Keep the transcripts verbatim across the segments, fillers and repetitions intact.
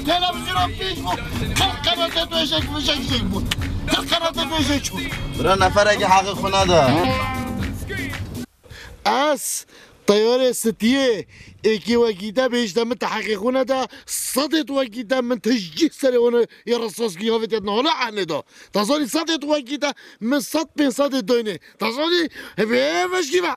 Televizyona pîs bû. Qirq qenatê tu eşek, eşek zêk bû. Qirq qenatê tu eşek çû. Bira neferekî heqê xwe neda. Ez teyarê stiyê êkî wekî te bêjte min te heqê xwe neda, sedê tu wekî te min tijî serê wana yê resas kî havê te nala anê da. Te zanî sedê tu wekî te min sed pênc sedê daynê. Te zanî hevê veşkî ve.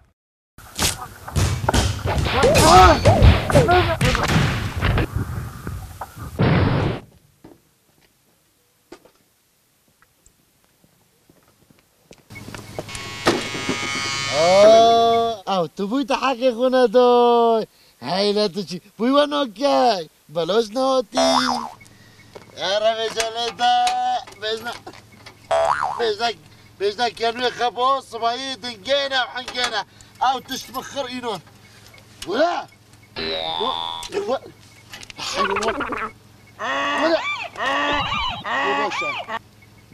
Aa, ew tu bûy te heqê xwe neday. Heyle tu çi? Bûy we nakey. Belaş nehatî. Ere vêcelê de. Vêjna. Vêjna. Vêjna kenûyê xebo sibayî dingêne hingêne. Ew tişt bi xir înon. Wila. Wa-, wa-, Wila. Wa başa.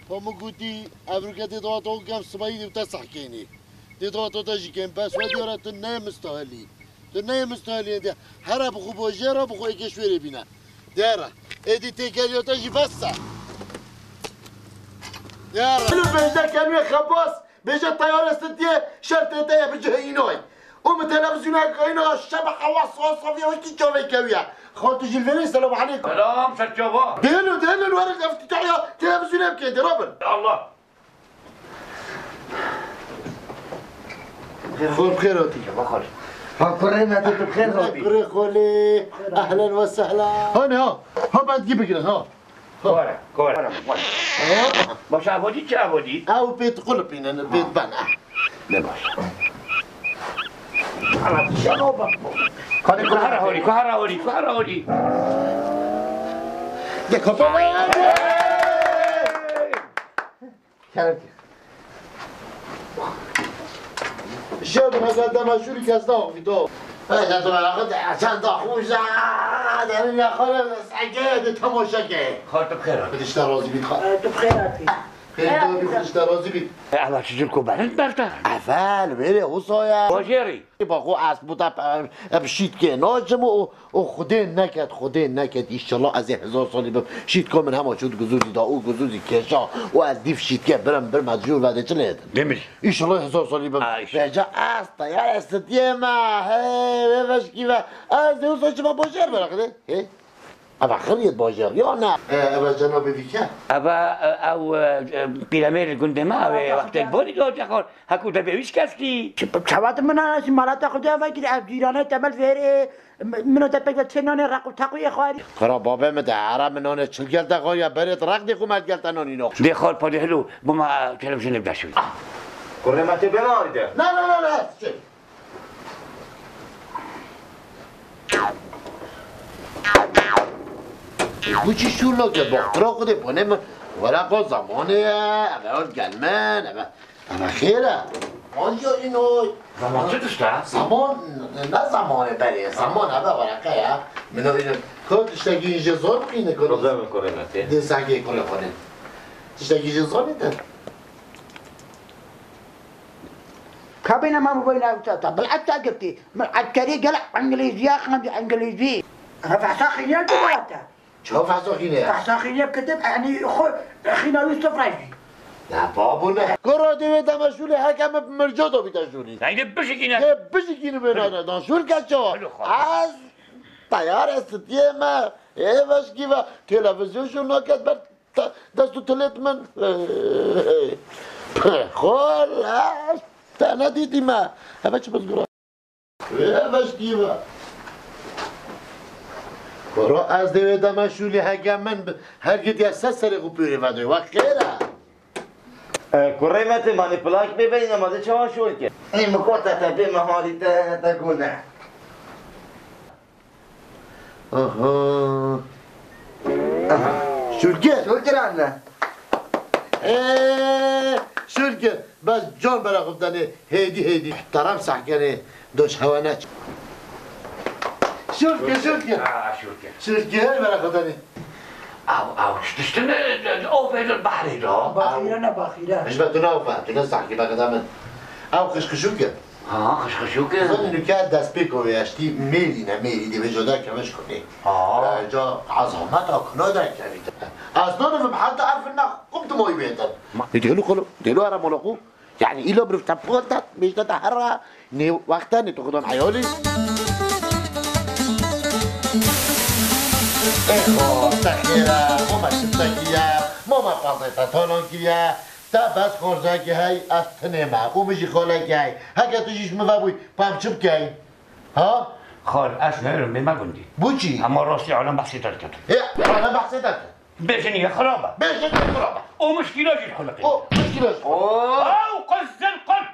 Pa min gotî, evroke dê dawa to kem sibayî dê te sehkênî. Dê dawa to te jî kêm bes we diyara tu neyê mistahelî. Tu neyê mistahelî diye. Here bi xwe bojê re bi xwe êkê şwêrê bîne. Diyara. Êdî têkeliya te jî bes e. Diyara. Ilo bejde kenûyê xebas. Bêje teyarê stiyê şertê te ye bi cihê înoy. Û min televîzyona kayna şebe hewa sasaviya wekî çavê kewiye. Xal tu jî li vêrê selam aleykum. Selam serçava. Dêno, dêno, were eftîtahiya televîzyonê bikê, dê rabin. Allah. Xol bi xêr hatî. Bakar. Ha kurê me tu bi xêr hatî. Kurê xolê. Ehlen ve sehlen. Hane ha. Ha ben gibi girin ha. Kore, kore. Baş avodi çi avodi? Ew pêt qulipînin, pêt ben. Ne baş. Ana şano bak. Hadi kuhara hori, kuhara hori, kuhara hori. De kapı. Kerem ki. Şev hezar dema şûrî kes naxivî to. Hezar dema naxivî de çend daxûza. Derin ya xale sege de temaşa ke. Xal tu bixêr hatî. Xwedişte razî bît xal. Tu bixêr hatî. Xêr to bî, Xwedişte razî bît. Eva çi cil ku berind berta. Evel, vêrê husa ya. Bajêrî. Ba xwe ez bû te, e, bi şîtkê naçim û, û Xwedê neket, Xwedê neket, înşallah ez ê hezar salî bim. Şîtka min hema çû guzûzî da û guzûzî kêşa û ez dîv şîtkê birim, birim ez jûr vedê çi lê din. Demir. Înşallah hezar salî bim. Ha, înşallah. Vêca ez teyar ez stiyê me. Hey, vê veşkî ve. Ez dê wisa çima bajêr beraxidê. Hey. Eva xiriyet bajêr, ya ne? E, eva cenabê vî ke? Eva, e, ew, e, e, pîremêr li gundê me, ew ê wextê li borî de ocexor. Hekû te pêwîst keskî. Çavat min anasî malata xwe de vekî ev cîranê temel vêrê. Min o te pek de çê nanê req û teqûyê xwarî. Kara babê min de, ara min nanê çil gel te xwariya berê tu req dê xwe me gel te nanî nox. Dê xwar padê hilo, bima televîzyonê bidaşivî. Kurê me tê bê me arî de. Na, na, na, na, çi? Bu çi şûr nake? Bak, kira xudê ponê min. Were xo zamanê ye, eve ol gel min, eve. Ana xêr e. Ancî înoy. Zaman çi tişt e? Zaman, ne zamanê berê, zaman eve wereke ya. Min o îne, ko tiştekî ji zor bixîne, ko. Problem kurê me tê. Dê sengê kurê xwe ne. Tiştekî ji zor nîte. Kabine ma bû beyna ta, ta, bil'et ta girtî. Min etkerî gele Îngilîziya xwendî, Îngilîzî. Ana fehsa xîniyan tu bata. Çawa fehsa xînê ya? Fehsa xînê kitib, yani xo, xîna wî sifre jî. Ne, babû ne. Kuro dê wê deme şûlê heke min bi mirco do bîte şûlî. Neyde bişikîne. Dê bişikîne bê nane, dan şûl ke çawa? Hadi xo. Ez teyar ez stiyê me. Ê veşkî ve televîzyon şûl naket ber te-, dest û tilêt min. Xol, ez te nedîtî me. Eve çi bizgura. Wê veştî ve. Koro ez dê wê deme şûlî hege min bi-, her gidiye se serê xwe pûrê vedoy. Wa xêr e. E, kurê me tê manî plak bê beyne ma de çawa şûl ke. Ey mi kota te bê me halî te, te gune. Aha. Aha. Şulkir. Şulkir anne. Ee, Şulkir. Bes can bera xwe danê hêdî hêdî. Taram sahkenê doş hewa neç. Şulkir, Şulkir. Ha, Şulkir. Şulkir, bera xwe danê. Ew, ew, tiştin, e, e, o vêdin behrê de. Baxîre ne, baxîre. Ji me tu ne û fe, tu ne sahkî be qeda min. Ew qişqişûk e. Ha, xişxişûk e. Zanî nuke destpêko wê eştî mêrî ne, mêrî dê vê coda kevişko nê. Ha. Ca ezamet a kuna derkevî. Ez nanivim heta erfin ne qum tu moy bêtin. Ma, dêlu xulu, dêlu ara moloqu. Yani îlo mirov tepqol tet, mêjde de herra, nê wexte nê tu xudan heyalî. Ê xo, te xêre, xo me şim te kiriye, mo me pazê te talan kiriye, te bes xorzekî hey, ez tinê me, û min jî xolekî hey. Heke tu jî ji min ve bûy, pa em çi bikey? Ha? Xal, ez nerim bê me gundî. Bo çî? Hema rastî alem behsê te dike tu. Ê, alem behsê te dike. Bêjin ye xirab e. Bêjin ye xirab e. O mişkîla jî xwe diqîne. O mişkîla jî. O. Ew qizil qul.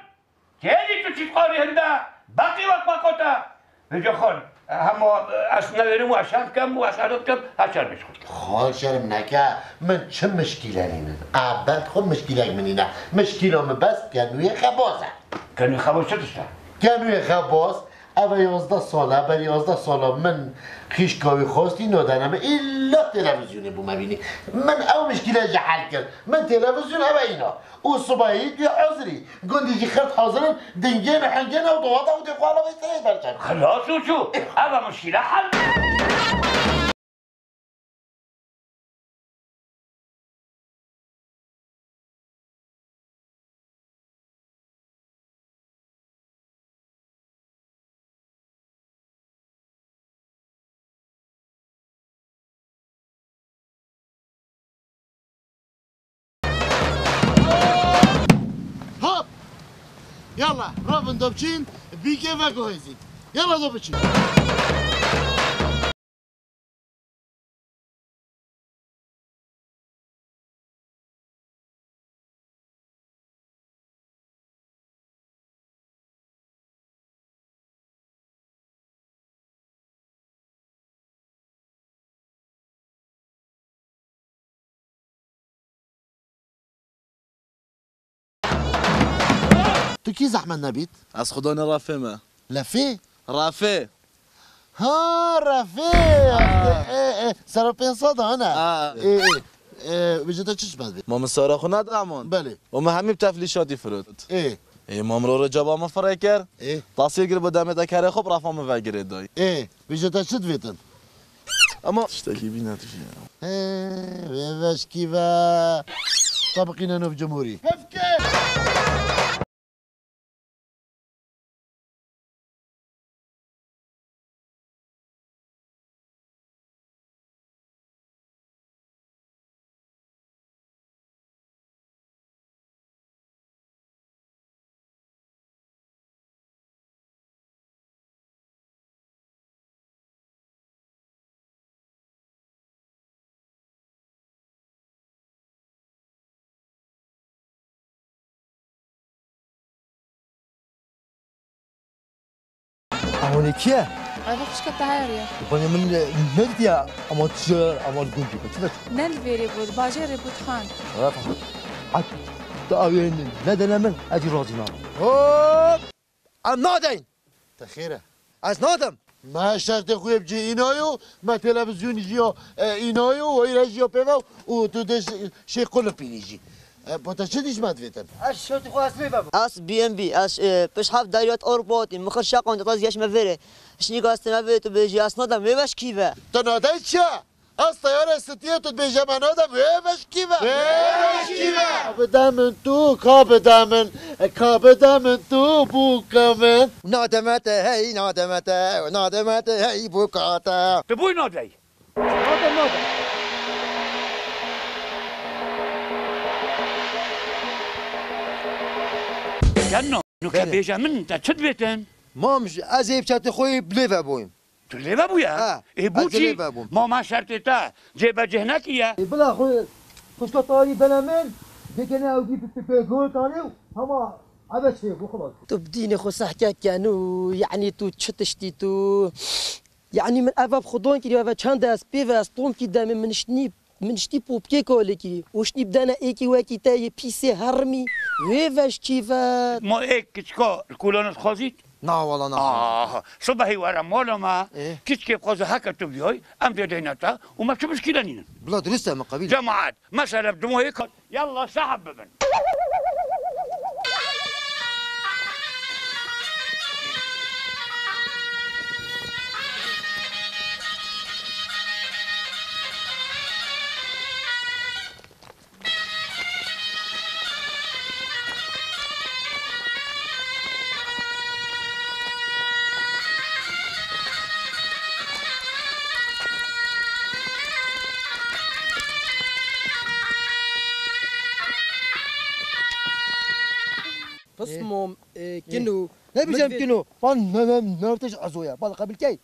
Têdî tu çîtqarî hinde. Beqî wek wekota. Vêca xal, hema ez newêrim û ez şer dikim û ez erd dikim, her çar bêj xwe dikim. Xal şerm neke, min çi mişkîle nînin? A bend xwe mişkîlek min nîne. Mişkîla min bes kenûyê xebaz e. Kenûyê xebaz çi tişt e? Kenûyê xebaz, Eve yazdeh sal e, ber yazdeh sala min xîşka wî xwestî nadene min. Îlla televîzyonê bû me bînî. Min ew mişkîle jî hel kir. Min televîzyon eve îna. Û sibehî tu yê ezirî. Gundî jî xirt hazir in, dingên û hingên ew daweta û dê xwe ala vê serê berçe. Xilas û çû. Eve mişkîle hel. Hop! Yalla, robin do biçîn, bîkê veguhêzîn. Yalla do biçîn. Tu kî zehmet nebît? Ez xudanê Rafê me. Lefê? Rafê. Ha, Rafê! Ha. Ê, ê, sera pênc sed hene. Ha. Ê, ê, ê, vêca te çi zehmet bê? Ma min sera xwe nedamand. Belê. Û min hemî bi teflîşatî firot. Ê. Ê, ma min ro Receba min firê kir. Ê. Tasîr kir bi demê de kerê xwe bi Rafa min vegirê doy. Ê. Vêca te çi divêtin? Ama tiştekî bîne tu jî. He, vê veşkî ve. Tabiqîne nû bi cumhurî. Hevke! Ewanê kî ye? Ev xişka Tahir ye. Banê min, e, nedîtiye, ama çi, ama li gund bû, çi vet? Ne li vêrê bû, li bajêrê bû dixan. Evet. Hat, tu ew ê nedene min, ez jî razî nabim. Hop! Em nadeyn. Te xêr e. Ez nadim. Me şertê xwe yê bi cî înayo, me televîzyonî jî ya, e, înayo, wayî re jî ya pê ve û tu dê şê, şê qulipînî jî. E, bo te çi dîş me divêtin? Ez şertê xwe ez pê ve. Ez B M B, ez, e, pişt heft deriyat Ewropa hatî, min xir şeqand, ez geş me vêrê. Şinî gazete me vê tu bêjî, ez nadim, wê veş kî ve? Tu nadey çi ye? Ez teyarê stiyê tu dibêje me nadem, wê veşkî ve. Wê veşkî ve. Ka bide min tu, ka bide min, ka bide min tu bûka min. Nademe te hey, nademe te, nademe te hey bûka te. Tu bûy nadey. Nadem, nadem. Gel no, nuke bêje min, te çi dibêtin? Mam, ez ê bi çetê xwe yê bi lê ve bûyim. Tu lê ve bûye? Ha, ê, bo çî? Ma me şertê te cêbecih nekiye? Ê, bila xwe xwişka tarî bene min, dikene ew dî bi pêgor tarî û hema eve çê bû xelas. Tu bi dînê xwe sehke ken û, yanî tu çi tiştî tu? Yanî min eve bi xudan kiriye, eve çend ez pê ve ez tom kî demê min şt nî, min ştî popkê kalê kî û ştî bidene êkî wekî te yê pîsê hermî, wê veş kî ve. Ma êk kiçka li kulanê xwazît? Na wala na. Ah, sibehî were mala me, ê, kiçkê bixwaze heke tu biyay, em dê deyne te û me çi mişkîle nînin. Bila dirust e, min qebîl. Cemaet, mesele bi dumoyê kat. Yalla sahib bibin. Pismom, e, kino. Ne bijim kino? Van ne, ne, ne, ne, ezo ya. Bal qabil key.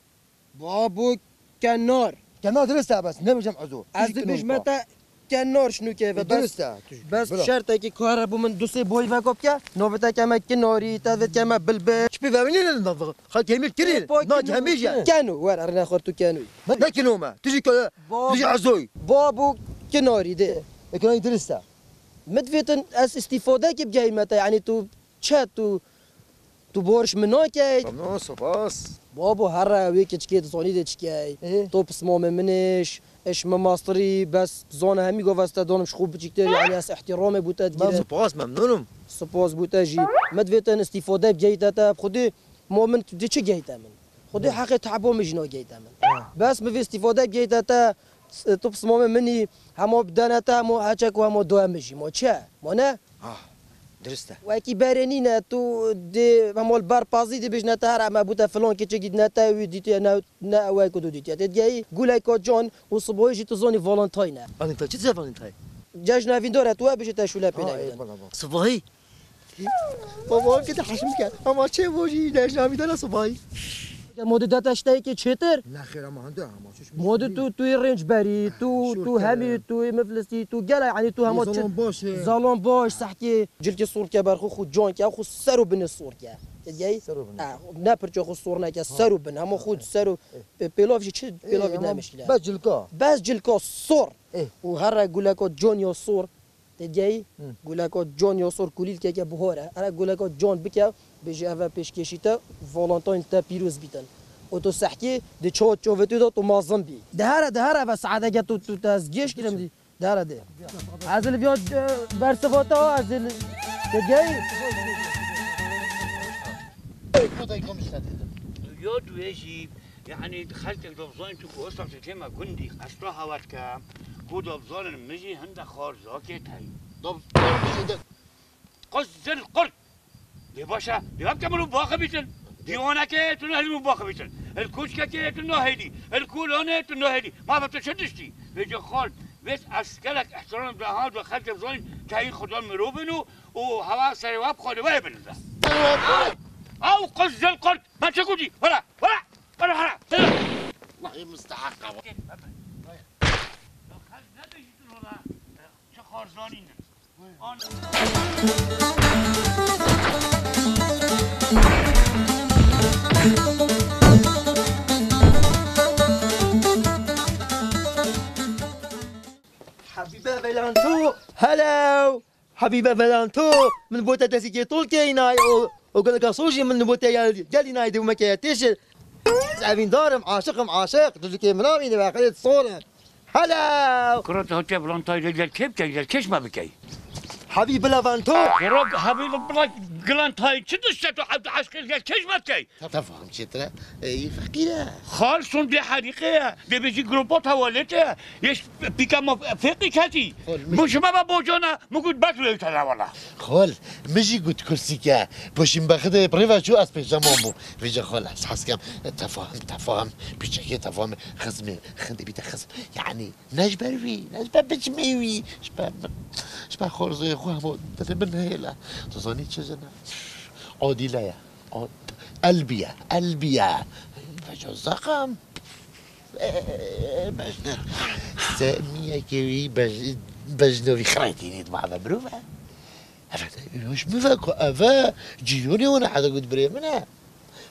Babo kenar. Kenar dirist e bes. Ne bijim ezo. Ez dibêjme te kenar şnûkê ve. Bes, bes şertekî ku here bû min du sê boy ve kopke. Nobete keme kinarî, te ve keme bilbil. Çi pê ve ne, ne, ne, ne. Xalk hemî kirî. Na hemî je. Keno, wer, erine xor tu kenoy. Ne, ne kino me. Tu jî ke-, tu jî ezoy. Babo kinarî de. E, kinarî dirist e. Min divêtin ez îstîfadekê bigehîme te, yanî tu çi, tu, tu boriş min nakey? Memnun, spas. Babo, here wê keçikê dizanî dê çi key. Ê? To pismamê min êş, eş min mastirî, bes zana hemî gava ez te danim ji xwe biçîktir, yanî ez îhtîramê bo te digirim. Spas, memnunum. Spas bo te jî. Min divêtin îstîfade bigehîte te, bi xwedê ma min tu dê çi gehîte min? Xwedê heqê tehba min jî nagehîte min. Bes min vê îstîfade bigehîte te, s-, tu pismamê min î, hema bidene te, hema heçek û hema doye min jî. Ma çi ye? Ma ne? Ah, dirist e. Wekî berê nîne, tu dê hema li ber pazî dibêjne te here me bûte filan keçikî ne te wî dîtiye, ne, ne ew e ku tu dîtiye. Tê digehî guleka can û sibahî jî tu zanî Valentine e. Valentine, çi dize Valentine? Cejna vîndar e, tu wê bêjî te şûle pê neyê. Sibahî? Baba, kete heşim ke. Ama çê bo jî ne, jina vîndar e sibahî. Modî de te şteyekê çêtir? Nexêr, ama hende, ama çi. Modî tu, tu yê rênc berî, tu, tu hemî, tu yê miflisî, tu gela, yanî tu hema çi. Zalon baş e. Zalon baş, sehkê. Cilkê sor ke ber xwe, xwe can ke, xwe ser û binê sor ke. Te diyayî? Ser û binê. Ha, ne pirçe xwe sor neke, ser û bin. Hema xwe ser û pe-, pêlav jî çi, pêlav jî ne mişkile. Bes cilka. Bes cilka sor. Û here guleka can ya sor. Te diyayî? Guleka can ya sor kulîlkeke bihar e. Here guleka can bike, bêje eve pêşkêşî te, Valentine te pîroz bîtin. Û tu sehkê di çawa çavê tu de tu mazin bî. De here, de here eve saeteke tu, tu te ez gêş kirim dî. De here de. Ez li viya, e, bersivata ez li, te diyayî? Yo tu jî. Yanî xelkek dibizanîn tu ku wisa tu tême gundî, qesra hewa dike, ku dibizanîn min jî hinde xarzakê tey. Dib-, dibizanîn de. Quz zil qurt. Dê baş e, dê weke min û baxibîtin. Dîwanekê tu nehêlî min û baxibîtin. Li koçkekê tu nahêlî. Li kolanê tu nahêlî. Ma ve tu çi diştî? Vêce xal, vêt ez gelek ihtiram de ha, xelkê dibizanîn teyîn xudan mirov in û, û hewa serê we bi xwe de wê binin de. Ew quz zil qurt. Ben çi gotî? Were, were, were, were. Wallahî musteheq e. Çi xarzanî ne? Hebîbe Velanto, hello! Hebîbe Velanto, min bo te desîkê tol keyînay û, û geleka sor jî min bo te gel-, gelînay dê û me keye têşir. Ez evîndar im, aşiq im, aşiq. Duzikê min amîne ve xelê sor e. Hello! Kuro te hote Valentine gel kê bikey, gel kêş me bikey. Hebî bila Vanto. Kuro hebî bila Valentine çi dişte tu eşqê gel kêş me bikey. Tefahim çêtir e. Ey, feqîr e. Xal, sondê herîqê ye. Dê bêjî grupa tewalêt e. Yeş pîka ma fêqî ketî. Xol, min ji me ve bocana, min got, bek lê te ne wala. Xol, min jî got kursîke. Poşîn bexidê bi rê ve çû, ez pêşeman bûm. Vêca xol, ez hez kem. Tefahim, tefahim. Pîçekê tefahim. Xizmê, xindê bîte xizm. Yanî, ne ji ber wî, ne ji ber biçimê wî. Ji ber min, ji ber xorzoyê xwe hema dilê min nehêle. Tu zanî çi jin e? Adîle ye. Elbiye, elbiye. Veco zaqam. Bejne. Semiyeke wî bej-, bejne wî xretînî di mave mirov e. Eve, ji min ve ku eve cîronê wan e, heta got birê min e.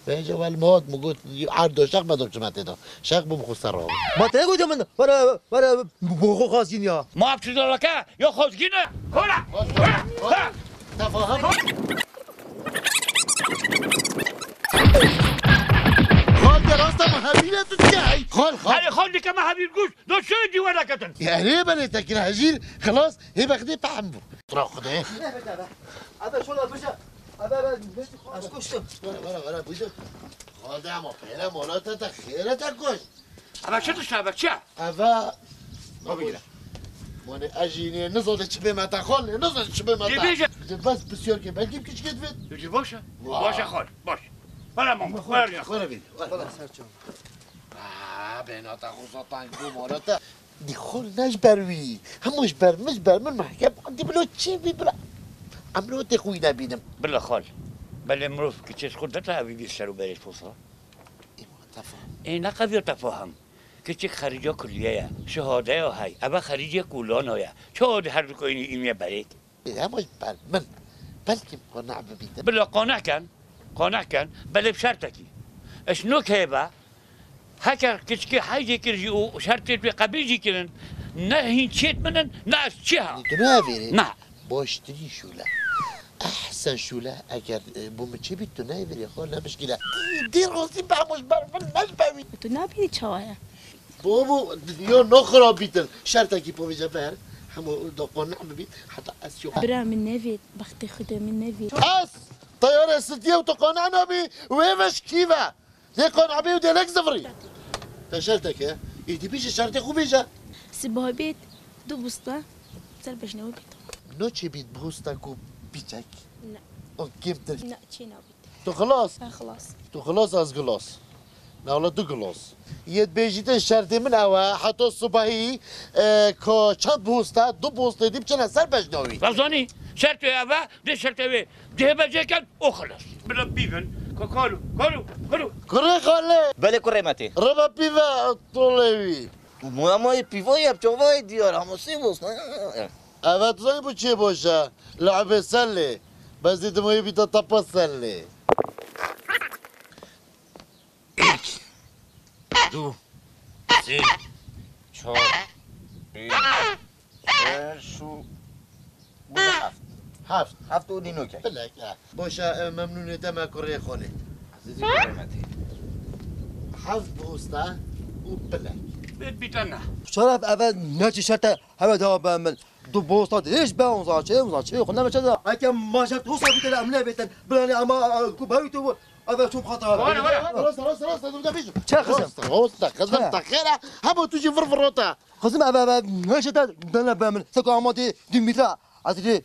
Bence vel mi hat, mi got, erdo şex me dom çime tê da. Şex bûm xwe ser rav. Ma te gotiye min, were, were, bo xwe xazîn ya. Ma ev çi daleke? Ya xozgîn e? Kola! Kola! Tefaham. Xal de rasta me hevîre tu dike hey. Xal, xal. Hadi xal dike me hevîr guş. Do şöyle ciwara ketin. Ya rê belê te kira hejîr, xilas, hê bexdê pehm bû. Ra Xwedê. Ebe şola bije. Ebe, ebe, ez kuştim. Were, were, were, bije. Xal de ama pere mola te te xêre te kuş. Ebe çi tişt ebe çi? Eve. Baba gire. Mane ejî ne, nizade çi bê me te xal, ne, nizade çi bê me te. Dê bêje. Bes pisyar ke, belkî kiçikê divêt. Dê baş e. Baş e xal, baş. Bana mam, bana ya. Bana bin. Bana serçe. Aa, bena ta xo satan bu mara ta. Di xol ne ji ber wî. Hemû ji ber min, ji ber min mehkem. Di bilo çi bî bira. Em li otê xwe wî nebînim. Bila xal. Belê mirov kiçê ji xwe dertehevî bî ser û berê posa. Ê, ma tefahim. Ê, ne qeviya tefahim. Kiçik xerîca kulliyê ye. Şehadeya hey. Eve xerîcê kulana ye. Çawa di her du koyînî îmiye berêk? Ê, hema ji ber min. Belkî qane bibîtin. Bila qane ken. Qane ken. Belê bi şertekî. Eş no keye be. Heker kiçikê heycê kir jî û şertê wê qebîl jî kirin, ne hîn çêt min in, ne ez çi ha. Tu ne evêrê? Na. Baştirî şûle. Ehsen şûle, eger, e, bû min çê bît, tu ne evêrê, xwe ne mişkîle. Dî rastî be hemû ji ber min, ne ji ber wî. Tu nabînî çawa ye? Bo, bo, yo, no xirab bîtin. Şertekî povêje ver. Hemû da qane bibît, heta ez yo. Bira min nevêt, bextê Xwedê min nevêt. Ez teyarê sitiye û tu qane nabî, wê ve ji kî ve? Lê qanabê û dêlek zivirî. Te şerteke, êdî bêje şertê xwe bêje. Siba bêt, du busta, ser beşnewê bêt. No çê bît busta ku piçek? Ne. O kêmtir. Ne, çê nabît. Tu xilas? Ha, xilas. Tu xilas, ez gilas. Ne wala du gilas. Yê dibêjîtin şertê min ew e, heta sibahî, e, ka çend busta, du bustê dî biçine ser beşnewî. Razanî, şertê ev e, dê şertê wê. Dê bejêken û xilas. Bila bîvin, ka kalo, kalo, kalo. Kurê xalê. Belê kurê me tê. Reba pîve tolê wî. Moya moyê pîvoyê, çavayê diyar, ama sê bosna. Evet, tu zanî bu çê boş e. Lehbê senlê. Bez dîtim wê bîta tapa senlê. Yek, du, sê, çar, pênc, şeş û bu heft. Heft. Heft û nînokek. Bilek, e. Boşa, e, memnûnê te me kurê xonê. Ezîzî kurê me tê. Heft bosta û bilek. Bê bîtene. Şeref eve neçî şerte heve dewa be min. Du bosta dirêj be, onza çê, onza çê, xwe neme çe da. Eke ma şert hosa bîtene em nebêtin. Bilanê ama, e, ku bawî tu bu. Eve çûm xata. Wara, wara. Rosta, rosta, rosta, tu bêjim. Çe xizim? Rosta, rosta, xizim, ha, te xêr e. Hema tu jî vir vir rota. Xizim eve, eve, neşe te dene be min. Seko ama di, di mîtra. Ez di,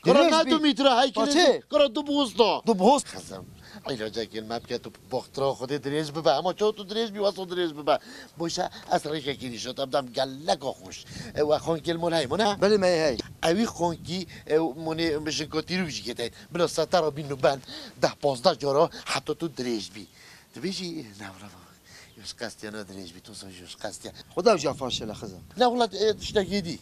Kura dirêj na bî. Du mîtra, hey, Paçê? Kira du bosta. Du bost. Xizim, îlacekê me bike, tu boxtra Xwedê dirêj bibe. Hema çawa tu dirêj bî, wesa dirêj bibe. Boşa, ez rêkekî nîşo te bidam geleka xweş. E, we xonkê li mol hey, mone? Belê me hey. Ewî xonkî, e, monê mijinka tîrûk jî kete. Bila setara bîn û ben, deh pazdeh cara heta tu dirêj bî. Dibêjî, ne wala baba. Ji qestiya ne dirêj bî, tu soy ji qestiya. Xuda ji faşele xizim. Ne wala, e, tiştekî dî.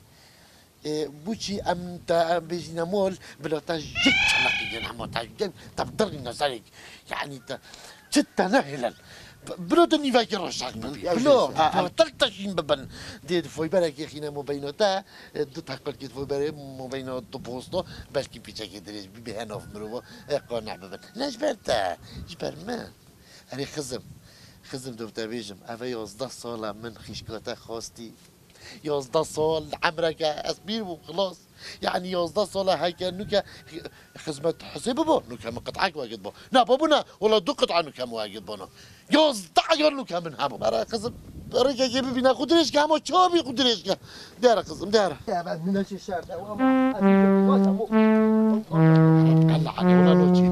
E, bu çî em te, em bêjîne mol, bila te ji çelaqî gên hema te ji te dirîne serek. Yani te çi te ne hêlel. Bilo tu nîvekî roşak bibî. Ya, bilo, ya, ha, ya. Em tel teşîn bibin. Dê di foyberekê xîne mobeyno te, e, du teqilkî di foyberê mobeyno tu posto, belkî pîçekê dirêj bibî, henof mirovo, e, qane bibin. Ne ji ber te, ji ber min. Erê xizim, xizim, dûv te bêjim, eve yazdeh sala min xîşka te xwestî. Yazdeh sal emreke ez pîr bûm, xilas. Yani yazdeh sala heke nûke xi-, xizmet hesê bibo, nûke min qit'ek wegit bo. Na, babû na, wala du qit'a nûke min wegit bona. Yazdeh yar nûke min hebû. Mere xizim, rêkekê bibîne xwe dirêj ke, hema çawa bî xwe dirêj ke. Dere xizim, dere. Ya ben ne şey şart, ama Allah Allah, wala no çê.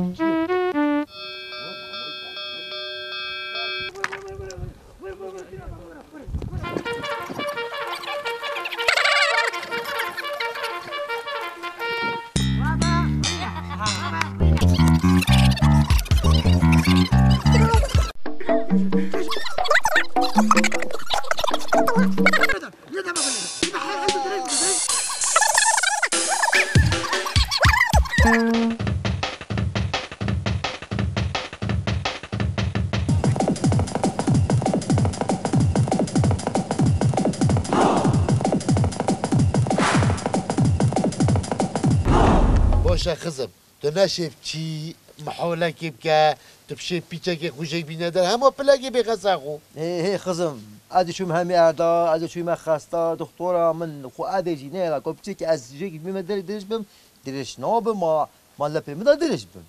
Boş e xizim. Tu neşê biçî, miholekê bike, tu bişê pîçekê xwe jêk bîne der, hema pilekê bê xesa xwe. Hê, hê xizim, ez diçûm hemî erda, ez diçûme xesta, doxtora min xwe evê jî neyê, ku piçekî ez jêk bîme der, dirêj bim, dirêj nabim, ma, ma lepê min de dirêj bim.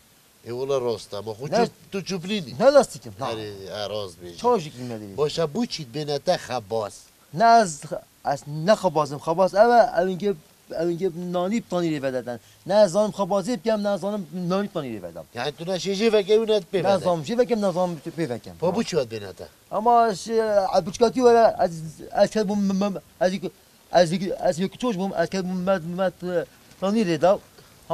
Ê wela rast e, ma xwe Ne- çûp-, tu çûplînî. Ne lastîkim, na. Erê, e, rast bêjî. Çawa jêk bîme dirêj? Boşa bû çî bêne te xebas. Ne ez, ez ne xebazim. Xebaz ev e, ew îngê, ew îngê nanî bi tanîrê vededen. Ne ez zanim xebazê bikem, ne ez zanim nanî bi tanîrê vedem. Yani tu ne şêjê veke û ne pê Ne veke. Zanim jê vekem, ne zanim pê vekem. Pa bu çi wet bêne te? Ama şey, e, biçkatî were, ez, ez ket bûm, m-, m-, ez, ez, ez yek çoş bûm, ez ket bûm, met, met, e, tanîrê da.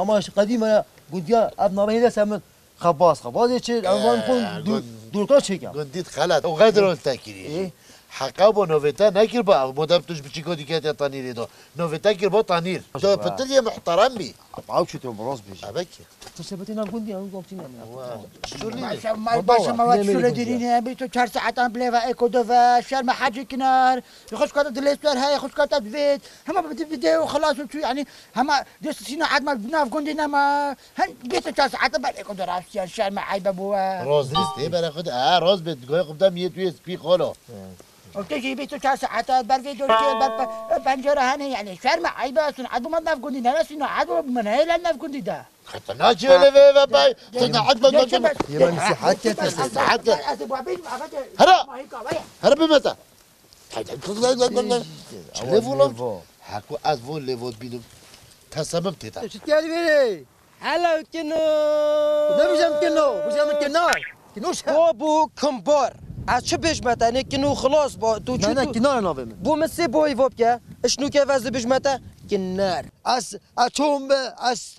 Ama işte qedîme ya gundiya ev navê hêle ser min xebaz, xebazê çi, ev van xwe Ee, dûr-, gund-, dûrka çêke. Gundît xelet. O qedr ol te kiriye. Ê? Heqa bo novê te nekirba, ev modem tu ji biçîko dikete tanîrê do. Novê te kirbo tanîr. Baş Tu be. pitir yê muhterem bî. Ew çi tu rast bêjî. Ebekî. Tu sebetê nav gundî, ew gavtî ne. Wa, şûr nîne. Baş e, mal, Baba baş e, wa, mal, ne şûre meydan dirîne, bî tu çar saetan bilêva eko dove, şerme hacî kinar. Xwişka te dilê swer heye, xwişka te divêt. Hema bi, bi, bi dê û xilas û çû, yanî, hema dê sîna etma nav gundî nema. Hen bîst û çar saete ber eko de rastiyan, şerme eybe bû. Roz dîst, ê bere xwe de, ha, roz bê, goya xwe de miyê tu yê spî xolo. Û tu jî bîst û çar saete ber vê dorkê, ber pe-, pencere hene, yanî, şerme eybe, sîna etma nav gundî, nere sîna etma min heye li nav gundî de. Xeta naçî lê vê ve bay, sîna etma Yê min nasihat kete. Nasihat kete. Hera! Hera bimete. Çi lê vo lan? Heko ez vo lê vo bînim. Tesemim tê te. Çi dikê li vê? Hello, Kino. Ne bijem Kino? Bijem Kino. Kino şe. Bo bu kumbar. Ez çi bêjme te? Ne Kino xilas ba. Tu çi Ne, ne, tu? Kino navê min. Bu min sê boyî vo bike. Iş nûke vez dibijme te. Kinar. Ez, ez çom be, ez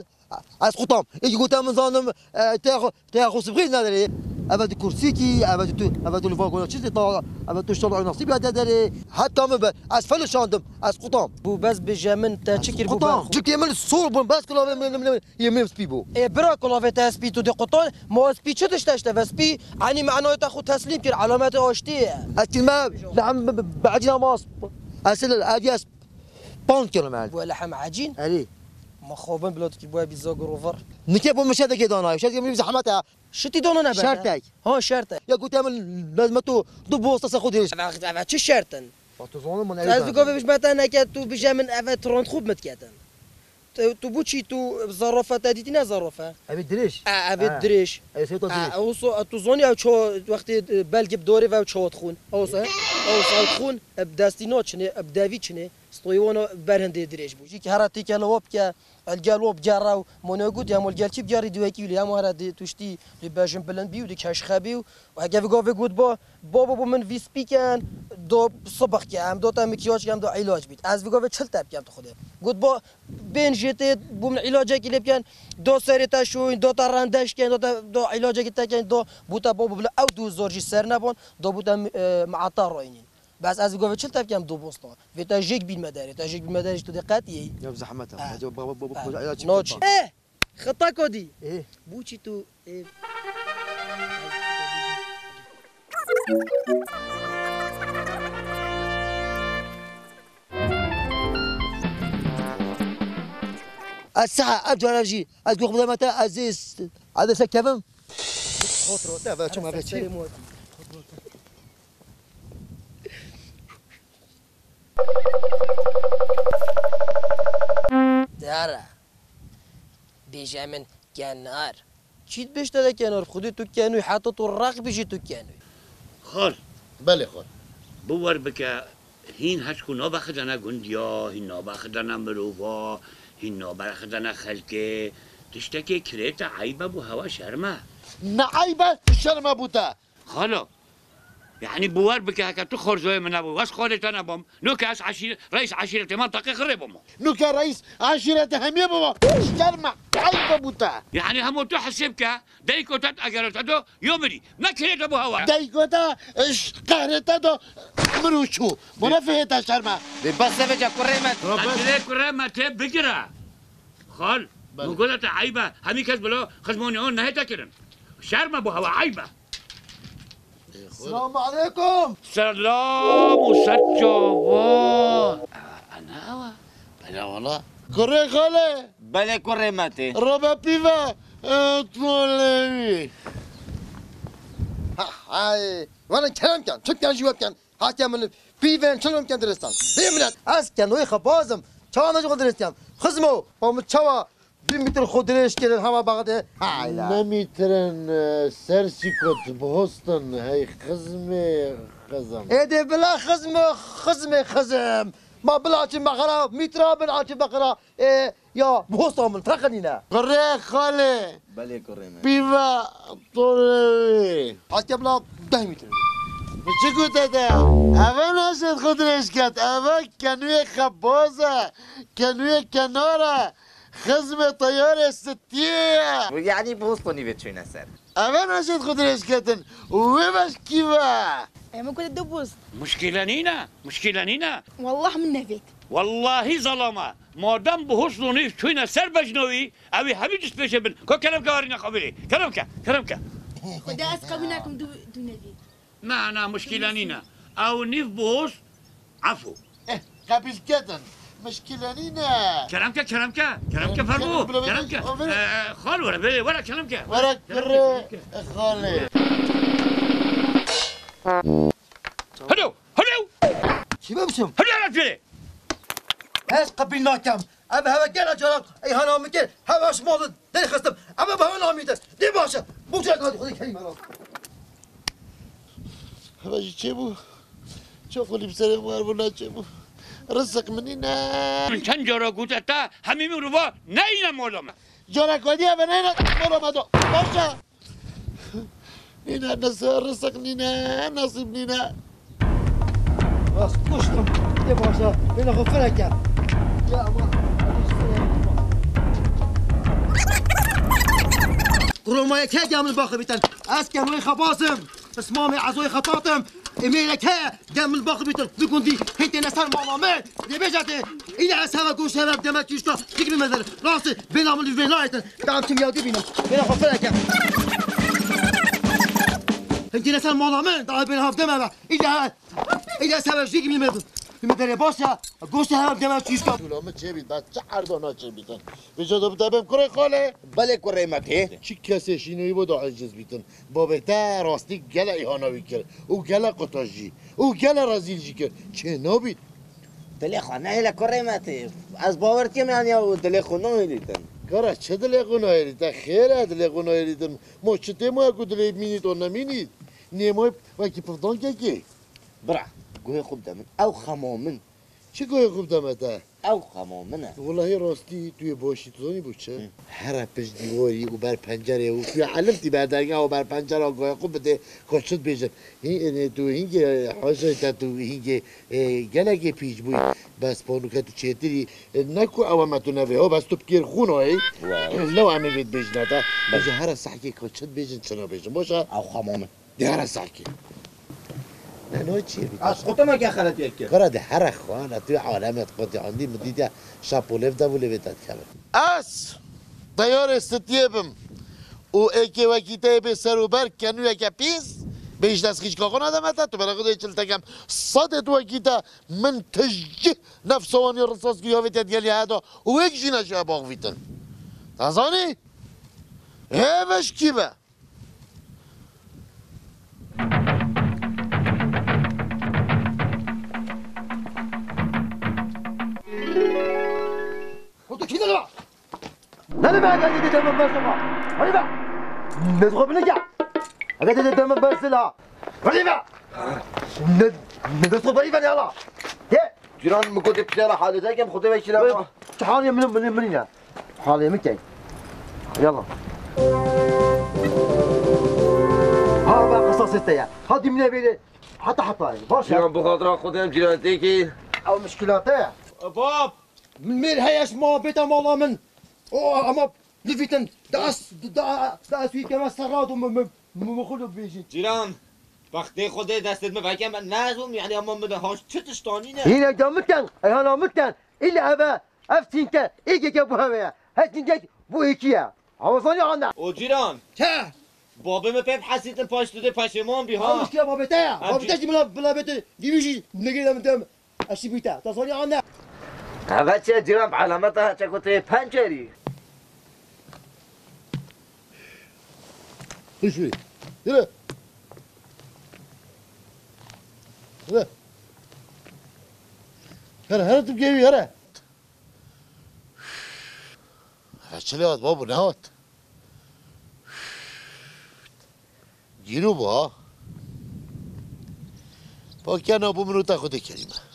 Ez qutam. Ê gote min zanim, e, te xwe, te xwe sibxî nedere. Eve di kursîkî, eve di tu, eve tu li van gona çi ta, eve tu şal nasîb ya te derê. Heta min be, ez felişandim, ez qutam. Bu bes bije min te çi kir bu qutam. Çikê min sor bûn, bes kulavê min, min, min, yê min spî bû. Ê bira kulavê te spî tu di qutan, ma spî çi tişt e işte ve spî, anî manoyê te xwe teslîm kir, alametê aştî ye. Ez kirme, lehem be, be, be, ecîna mas. Ez sile, ez yes. Pant kilometre. Bu lehem ecîn? Erê. Ma xabin bila tu ki bu bir zagor over. Nike bu mişe de ke dana. Şer ki zahmet ya. Şitî dana ne be? Şertek. Ha, şertek. Ya gote min lazim tu du bosta se xwe dirêj. Eve, eve çi şertin? Ba tu zanî min. Ez eve bi gavê bijme te neke tu bije min eve trond xub mit ketin. Tu, tu bu çî tu zarofe te dîtî ne zarofe? Eve dirêj. E, eve Ha. dirêj. Eve sewta E, dirêj. Ew so, tu zanî ew ço wextê, e, belgê bi dorê ve ew çawa dixwin. Ew so, ew so ew dixwin, e, bi destî naçinê, e, bi devî çinê. Stoyê wana ber hindê dirêj bû. Jî ki hera têkele wa bike, el gel wa bigere û mone got, ya mol gel çi bigerî di wekî wî lê, ya mo hera di tuştî li bejin bilind bî û di keşxe bî û heke vî gavê got ba, babo bo min vî spî ken, do sibix ke, em do te mikyaj ke, em do îlac bît. Ez vî gavê çil te bikem tu xwedê. Got ba, bên jê tê bo min îlacekî lê biken, do serê te şûyn, do te rendeş ken, do te, do îlacekî te ken, do bo te babo bila ew du zor jî ser nebon, do bo te, e, meeta roynîn. Bes ez govê çil tevkem du bosta. Vê te jêk bîn me derê. Te jêk bîn me derê ji tu dê qet yê. Ya zehmet e. Eh. Hadi baba, baba, Eh. koca ayağ çıktı. Noç. Eh! Xeta kodî. Eh. Bu çi tu, eh. Ez saha, ez cara jî, ez gox bideme te, ez ê s-, ez ê sekevim. Xotro, de ve, çima ve çi? Dara. Bêje min kenar. Çî dibêjte de kenar? Xwedê tu kenû, heta tu req bijî tu kenû. Xal. Belê xal. Biwer bike, hîn heçku nabexidene gundiya, hîn nabexidene mirova, hîn nabexidene xelkê. Tiştekê kirê te eybe bû hewa şerm e. Ne eybe, şerm e bû te. Xalo, yanî biwer bike heke tu xorzoyê min nebû, ez xalê te nebam. Nuke ez eşîre-, reis eşîretê mantaqê xirê bûmo. Nuke reis eşîretê hemiyê bûmo. Şerm e, eyb e bû te. Yanî hemo tu hesêb ke, deyko te eger te do, yo mirî. Me kirê te bû hewa. Deyko te, iş, qehrê te do, mir û çû. Bu ne fihê te şerm e. Lê bes e veca kurê me. Te dilê kurê me tê bigire. Xal, Belê. Min gote te eyb e. Hemî kes bila xizmonê wan nehête kirin. Şerm e bû hewa, eyb e. Selamu aleykum. Selam û ser çava. Ana ew e. Belê wala. Kurê xalê. Belê kurê me tê. Robe pîve, e, tolewî. Ha, hay. Wala kerem ken, çik ken jî web ken. Hatiye min pîvên çilom ken diristan. Bê milet, ez kenoyê xebaz im. Çawa ne ji xwe diristiyam? Xizmo, pa min çawa du metre xwe dirêj kirin hema Bexdê? Hayla. Ne metre in, e, ser sîkot bihostin, hey xizmê xizim. Ê dê bila xizmo, xizmê xizim. Ma bila çi mexera, metre bin a çi mexera. Ê, ya, bihosta min, treqenîne. Kurê xalê. Belê kurê me. Pîva tolewî. Hatiye bila deh metre. Bi çi gote te? Eve naşêt xwe dirêj ket. Eve kenuyê xebaz e. Kenuyê kenar e. Xizmê teyarê sitiyê ye. Yanî Bostonî vê çûyne ser. Eve naşêt xwe dirêj ketin. Wê beş kî ve? Em ku de du bost. Muşkîle nîne, muşkîle nîne. Wallah min nevêt. Wallahî zalama. Madem bi husn û nîv çûyne ser bejnawî, ew ê hemî dest pêşê bin. Ko kerem ke arîne xwe bêrê. Kerem ke, kerem ke. Xwedê ez qebûl nakim du, du nevêt. Na, na, muşkîle nîne. Ew nîv boz, efû. Eh, qebîl ketin. Muşkîle nîne. Kerem ke, kerem ke, kerem ke, fermo, kerem ke. Aferin. Eh, xal were, bê, were, kerem ke. Were, kerem ke, kurê, kerem ke. Xalê. Hello, hello. Çi be biçim? Hello, hello, bê. Ez qebîl nakem. Em heve gela caran eyhana min kir, heve ji mal derxistim. Em bi heve namîtin. Dê baş e. Bu cihê hadi Xwedê kerîm e. Heve jî çêbû. Çi xulî bi serê min wer bû, neçêbû. Rizq min nîne. Min çend cara gote te, hemî min rûva neyne mala me. Cara ku hediye ve neyne mala me do. Baş e. Nîne, nise, rizq nîne, nesîb nîne. Rast kuştum. Dê başa, bêne xwe fireke. Ya ama. Kuroma yek hege min baxi bîtin. Ez ke wê xebazim. Pismamê ezoyê xetatim. Êmêrek heye, gel min baxi bîtin. Bi gundî hê têne ser mala min. Dê bêje tê. Île ez heve goş heve deme tişta. Dik bi mezin. Rastî, bêna min vê nayêtin. Tam çim ya dibînim. Bêna xwe fireke. Hê têne ser mala min. Daha bêna hav deme ve. Île, île ez heve jî gibi mezin. Bi me derê baş ya. Goş heve deme tişta. Dula min çê bît, bes çi erda naçê bîtin. Vêca da bi te bêm kurê xalê. Belê kurê me tê. Çi kesê şînê bo da eciz bîtin. Babê te rastî gele îhana wî kir û gele qutaj jî û gele rezîl jî kir. Çê nabît. Dilê xwe nehêle kurê me tê. Ez bawer dikim, yanî ew dilê xwe nahêlîtin. Kara çi dilê xwe nahêlîte? Xêr e dilê xwe nahêlîtin. Ma çi tê ma ku dilê mînît û nemînît? Nêmoy wekî pivdankekê. Bira, guhê xwe bide min. Ew xema min. Çi guhê xwe bide me te? Ew xema min e. Welahî rastî tu yê baş î, tu zanî bo çi? Hı. Here pişt dîwarî û ber pencerê û tu yê elimtî ber dergeh û ber pencera guhê xwe bidê, xwe çi dibêjin? Hî, e, tu hîngê, e, hajayê te tu hîngê, e, gelekê pîç bûyî. Bes panûke tu çêtirî, e, ne ku ew me tu nevê, ho bes tu bi kêr xwe nayê. Wow. Lew em ê vê dibêjine te. Bes. Bêje here sehkê xwe çi dibêjin, çi nabêjin. Baş e? Ew xema min. Diyara sakî. Ne, no çi bî? Ez xwe te me ke xeletiyek kir. Kara de here xwana, tu alemet qotî andî mi dîtiya şapolê de vû lê vê te dikevin. Ez teyarê sitiyê bim û êkê wekî te yê bê ser û ber kenûyeke pîs, bê ji dest xîşka xwe nademe te, tu bere xwe dê çil tekem. Sadê tu wekî te min tijî nefsa wanî risas kiriya vê te digelî heda û wêk jî neşiya baxvîtin. Te zanî? Hê veşkî be. Otur, kî dere? Ne deme, ne deme, ne deme, ne deme. Hadi be. Ne deme, ne deme. Hadi deme, ne deme. Hadi be. Ne, ne deme, ne deme, yala. De. Cîran, min gotê piştera halê te kem, xwe tê vekî lema. Çi halê min, min, min ya. Halê min key. Yalla. Ha, ben qisasê te ya. Ha, dimine bêrê. Heta heta. Baş ya. Cîran, bi xatira Xwedê em cîran têkî. Ew mişkîla te ya. Bab! Min mêr heye ji ma bête mala min. O, ama nivîtin. Da ez, da, da ez wî keme serrad û min, min, min, min xwe bêjî. Cîran, bextê Xwedê destê min veke me nezûm, yani ama min de haş çi tiştanî ne. Yine de min ten, eyhana min ten. Île eve, ev tînke, êgeke bu heve ye. Her tînke bu êkî ye. Hawazanî ane. O cîran. He. Babê min pê hesîtin paş tu dê peşêman bî ha. Ew mişkila babê te ye. Babê te jî bila, bila bête. Dîvî jî negê de min dem. Eşî bîte. Ta zanî ane. Eve çi cîran bi elameta çeko tê pencerî. Hişî. Yürü. Yürü. Here, here tu gevî, here. He, çi lê hat, babo, ne hat? Gîro bû, ha? Pa kena bû min û te Xwedê kerîm e.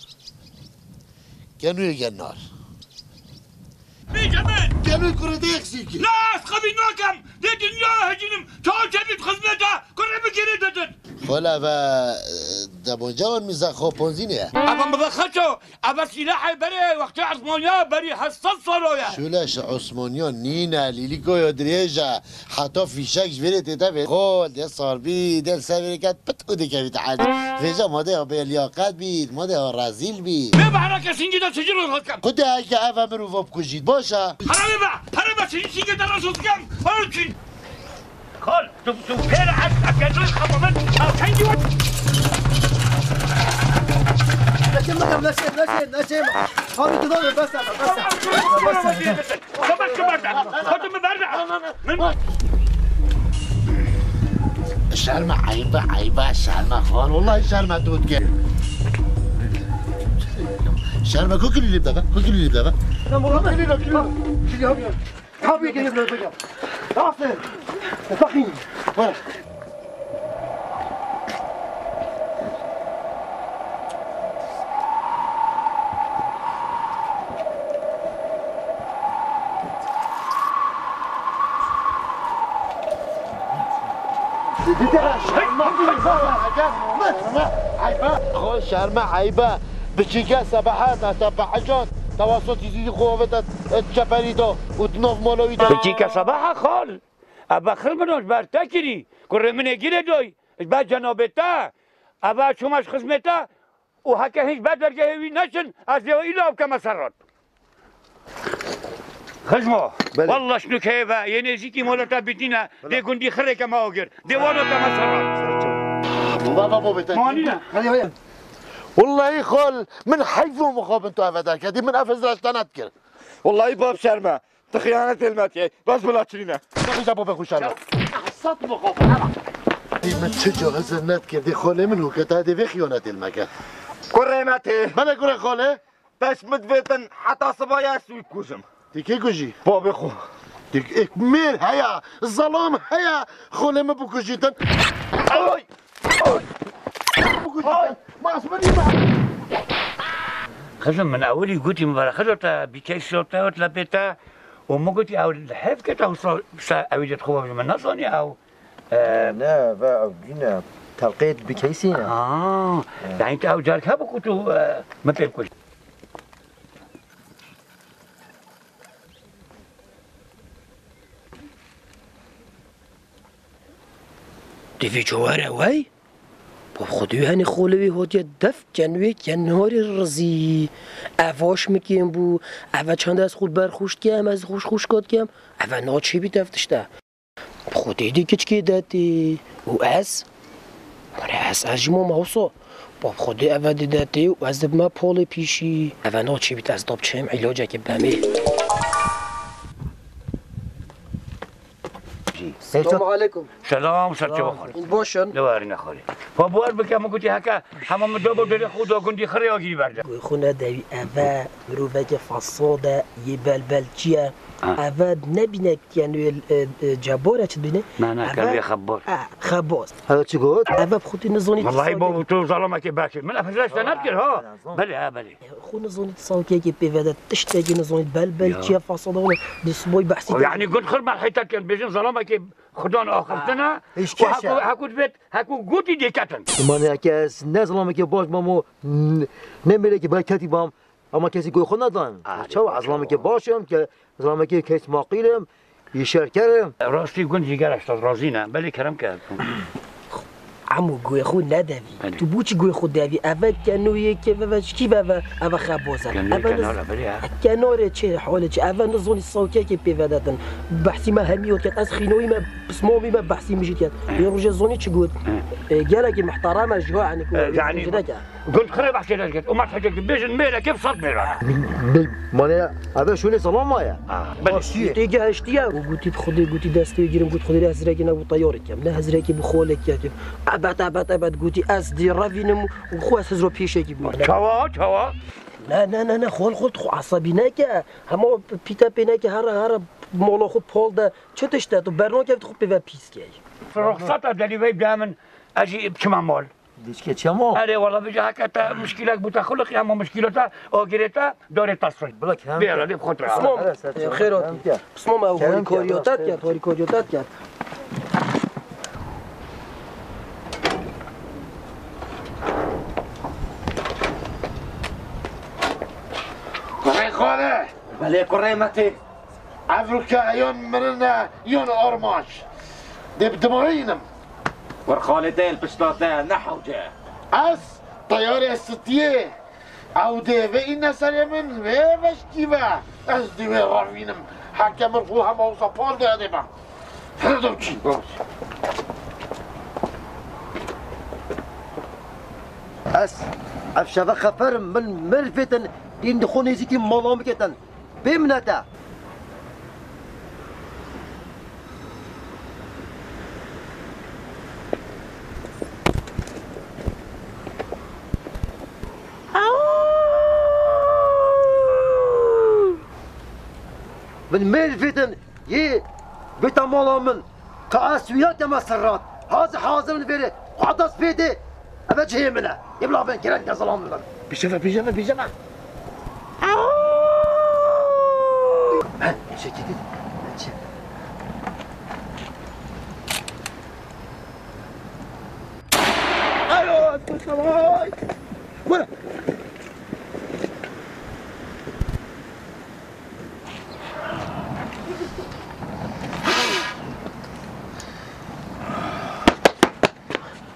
Kenûyê genar. Bêje min! Kenûyê kurê te yek sîkî. Na, ez qebîl nakem. Dê dinya hecînim. Çawa çevît xizmeta. Kurê min gêrê didin. Xwela ve, e, Zemonca wan mîza xwe ponzînê ye. Eva miza xeço, eva sîlahê berê wextê Osmaniya berî heft sed salo ye. Şûleş Osmaniya nîne, lîlîko ya dirêj e. Heta fîşek ji vêrê tête vê. Xol, dê sar bî, dê li ser vêrê ket pit û dikevî te erdî. Vêca ma dê ya bê liyaqet bît, ma dê ya rezîl bît. Bê behra kesîngî de çicî rû xwe kem. Xwedê heke eve mirova bikujît, baş e. Pere bê be, pere be, çicî çingê te re şoz kem. Pere çin. Kol, tu, tu pêre et, et, et, et, et, et, çengî wet. Neşe, neşe, neşe, neşe. Abi, gidelim, bes, bes, bes. Bes, bes. Xwe tu min berde. Min Şerme, eybe, eybe, şerme. Xal, wallahi şerme tu dike. Şerme, ku kilî lîb deve, ku kilî lîb deve. Tamam, tamam, kilî lîb, kilî lîb. Kilî lîb. Tabii ki lîb deve. Nasıl? Bakayım. Bak. Xo şerme eybe. Biçîke sebehet heta behecan tewasotî zîdî xwe avête çeperî da û di nav mala wî de. Biçîke sebeha xal. Ebe xil min ji ber te kirî. Kurê min ê girê doy. Ji ber cenabê te. Ebe çûme ji xizmê te. Û heke hîn ji ber dergehê wî neçin, ez dê îla bikeme ser rat. Xizmo, Belê. Wallah şnûkeyê ve, yê nêzîkî mola te bîtîne, Belê. Dê gundî xirêke me agir, dê wano te me ser rat. Baba, baba, te. Manî ne? Hadi, hadi. Wallahî xal, min heyf û mixabin tu eve derketî, min ev hizra ji te nedikir. Wallahî bab şerme. Tu xiyanetê li me dikey. Bes bila çirîne. Tabii de baba xwe şerme. Sat bixwe. Dî min çi cihazir nedikir, dê xalê min û ke te dê vê xiyanetê li me ke. Kurê me tê. Bele kurê xalê. Pes min divêtin heta sibayê ez wî kujim. Dê kê kujî? Babê xwe. Dê ek mêr heye, zelam heye, xalê min bikujîtin. Ay! Ay! Bikujîtin. Ay! Mas min dî me. Xizim, min ewilî gotî min vere, xizim te bîkey şote û te pê te. Û min gotî ew li hev kete wisa, wisa ewî dê xwe bibî, min nezanî ew. Ee, Ne, ve ew dîne. Telqê bi keysî ne. Ha, yani te ew carek hebû ku tu, e, min pê bikujî. Divî cewere wey? Bab Xwedê henî xolê wî hatiye def ken wê kenarê rizî. Ev aş min kêm bû. Eve çend ez xwe berxuşt kem, ez xwe xuşka dikem. Eve naçêbî tev tişte. Xwedê dî kiçkê detê û ez, were ez, ez ji mama wisa. Bab Xwedê eve dî detê û ez dibime polê pîşî. Eve naçê bît ez dab çêm îlacekê bemê. Selamu aleykum. Selam, ser çava xal. Hûn baş in? Ne warî ne xalê. Fa buar bike min gotî heke hema min dabo derê xwe da gundî xirê agirî berde. Guy xwe nedewî eve miroveke fasade yê belbelçî ye. Ha. Eve nebîne Yanî, e, e, cebor e çi dibîne? Na, na, Eve kervê xebor. Ha, xebor. Eve çi got? Eve bi xwe tê nizanî Wallahî tisa babo, tu zalamekê bekê. Min ev hizra işte nedikir ha. Belê, ha, belê. Xwe nizanî tisa kekê pê vede, tiştekê nizanî, bel, bel, Ya. çiye fasada wala. Di siboy behsî O, yani gund xir merhî te ken, bêjin zalamekê xudan axirtine. Hiç O keşe. heku, heku dibêt, heku gotî dêketin. Maneke ez ne zalamekê baş bam o, n-, ne mêrekê belketî bam. Ama kesî guhê xwe nedan. Arê, Çawa ez zalamekê baş im, ke zalamekê kes maqîl im, yê şerker im. Rastî gund jî gera ez razî ne. Belê kerem ke. Emo guhê xwe nedevî. Belê. Tu bû çi guhê xwe devî? Eve kenoyê ke veve çi kî veve? Eve xeboze. Kenoyê Eve kenara, niz-, belê ya. Kenarê çê, holê çi? Eve nizonî sawkekê pê vedetin. Behsî me hemî ot ket. Ez xînoyî me, pismamî me behsî min jî ket. He. Ê rojê zonî çi got? He. E, gelekî muhterem e ji ho, yani ku He, yani jinek e. Gund xirê behsê dest ket. Û me hecek bêjin mêreke bi sed mêra. Mane eve şûnê salon maye. Ah, belê. Tê gehiştiye. Û gotî bi Xwedê, gotî destê wê girim, got Xwedê rê hizrekê ne, got teyarê kem. Ne hizrekê bi xolek ya kim. Ebet, ebet, ebet gotî ez dê revînim û xwe ez hizro pêşekî bû. Çawa, çawa? Ne, ne, ne, ne, xol, xol, tu xwe esebî neke. Hema pîte pê neke, here, here mola xwe pol de. Çi tişt e? Tu bernakevî tu xwe pê ve pîs key. Ruxsata delî vey bide min, ez jî biçime mal. Dişkê çemo? Erê, wala bêje heke te mişkîlek bû te xuliqî, hema mişkîla te agirê te darê te sir. Bila kerem Bê ke. Erê, xwe tira. Pismam, Kerem ke. Xêr hatî. Kerem ke. Pismam ew Kerem ke, harîkariyata diket, harîkariyata diket. Xalê! Belê kurê me tê. Ev rûke yon mirin e, yon armanc. Dê bi dimxînim. Kur xalê te li pişta te ne hewce. Ez teyarê stiyê. Ew dê vê îne serê min, vê veşkî ve. Ez dê wê revînim. Heke min xwe hema wisa pal de dê bim. Hadi dewçî. Ez ev şeve xeferim, min mil vêtin, dîn dixwe nêzîkî mala min ketin. Bê minete. Min mêr vêtin yê bêta mala min. Ka ez wîya dema serrat. Hazir hazir min vêrê. Xwe dest pê dê. Eve cihê min e. Yê bila bên kerem ke zilam min. Pîşe ve, pîşe ve, pîşe ve. Ben, şey, git, git. Ben, şey. Alo, Mustafa. Buyurun.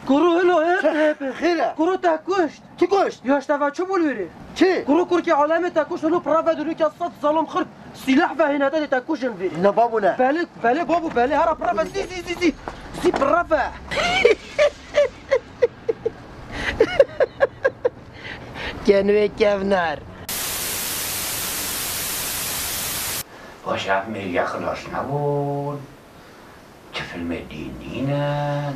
Kuro hilo he? Xêr e. Kuro te kuşt. Kî kuşt? Ya işte va çi bul wiri? Kî? Kuro kurkê alemê te kuşt hilo pirave dûrî ke sed zalim xirk sîlah ve hênete dê te kuşin viri. Ne babu ne? Belê, belê babu belê hera pirave zî zî zî zî. Zî pirave. Kenwê kevner. Baş ev mêrya xilas nebûn. Çi filmê dîn nîne?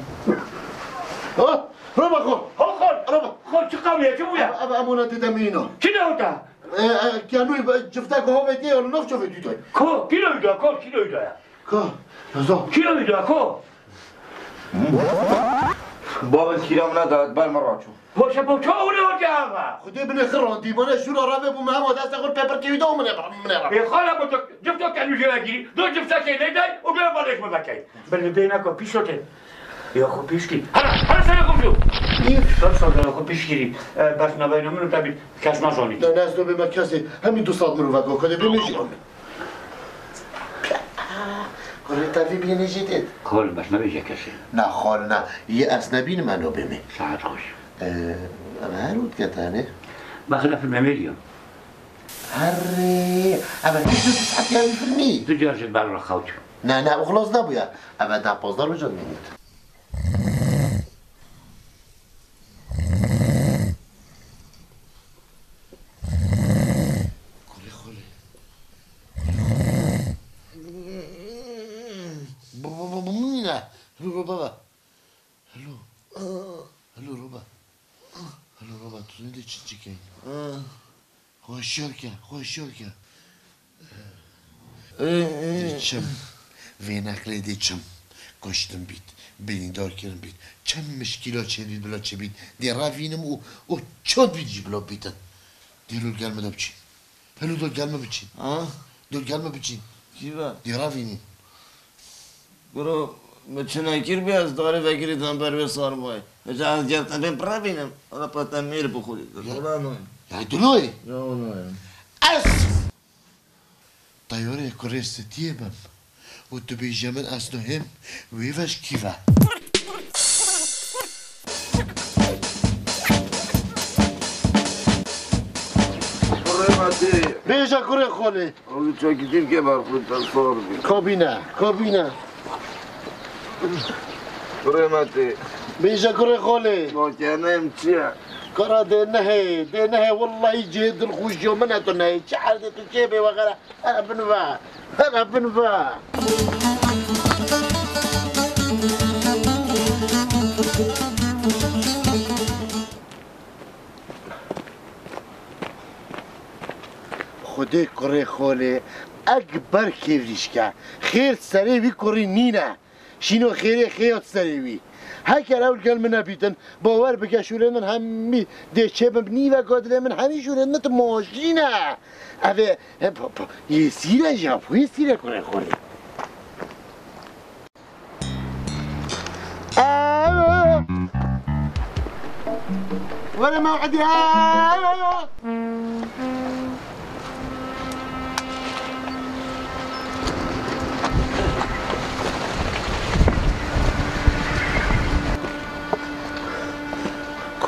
Ha, Roma xo. Ha, xol. Roma. Xol, çi qewliye, çi bûye? Ev, ev, ev ona dide mîno. Çi ne ota? E, e, Kenûy, e, ciftek hovê diye, onu nov çovê dîtoy. Ko, kî ne wîda, ko, kî ne wîda ya? Ko, Reza. Kî ne wîda, ko? Babin kîra min neda, ber min raçû. Poşe poça û ne hoca ava. Xwedê binê xirandî, mane şûra revê bû me hema destê xwe pê pirkê wî da û min ê, min ê re. Ê xala, bu cifto kenû jê vegirî, do ciftekê lê day û do balêş bivekey. Bin li bê neka pîşo tê. Ya xwe pîş kî. Hera, hera serê xwe bû. Nî? Dört sal xwe pîş kirî. E, bes naveyna min û te bî kes nazanî. Ne, ne, ez do bê me kesê. Hemî du sal min û veka, xwedê bê min jî amê. Kurê te vî bînî jî dît. Xol, bes nebêje kesê. Na xol na. Yê ez nebînim eno bê me. Saet xweş. Ee, em her û diketane. Bak, ne filme veriyor. Herê, eve tu tu saet ya bir filmi. Tu diyorsun ben ona kalk. Na, na, o xlos da bu ya. Eve da pozdar bu canım. Xolê, xolê. Baba, baba, baba, baba. Hello. Hello, Roba. Hello, Roba, tu ne de çin çikin? Xweşiyar ke, xweşiyar ke. Dê çim. Vê neqlê dê çim. Kuştin bît, birîndar kirin bît. Çend mişkîla çêdît bila çêbît. Dê revînim û, û çod bît jî bila bîtin. Dê lûl gel min de biçî. Helo, dol gel min biçîn. Ha? Dol gel min biçîn. Kî ve? Dê revînî. Guro, min çi nekir bî ez darê vekirî dan ber wê sarmayê. Hêca ez gel te bêm birevînim. Ala pa te mêr bi xwe dî. Ya. Guro no. Ya dunoyê. Ya no. Ez! Teyarê kurê stiyê bim. Û tu bêje min ez tu hêm wê veş kî ve? Kurê me tê. Bêje kurê xolê. Ew çekî Tirkiye ber xwe te sor bî. Kabîne, kabîne. Kurê me tê. Bêje kurê xolê. Makenem çi ye? Kara dê nehê, dê nehê, wellahî cihê dilxweşiya min e tu nehê. Çi erdê tu çê bê wexere. Here bin ve! Here bin ve! Xwedê kurê xolê, ekber kêvrîşke. Xêr serê wî kurî nîne. Şîno xêrê xêyat serê wî. Heker ew li gel min nebîtin, bawer bike şûrên min hemî dê çêbin, nîveka dilê min hemî şûrên min tu maşîn e. Ev ê, he, pa, pa, yê sîr e jî, ha, yê sîr e kurê xolê. Aa! Were mew'idî, aa!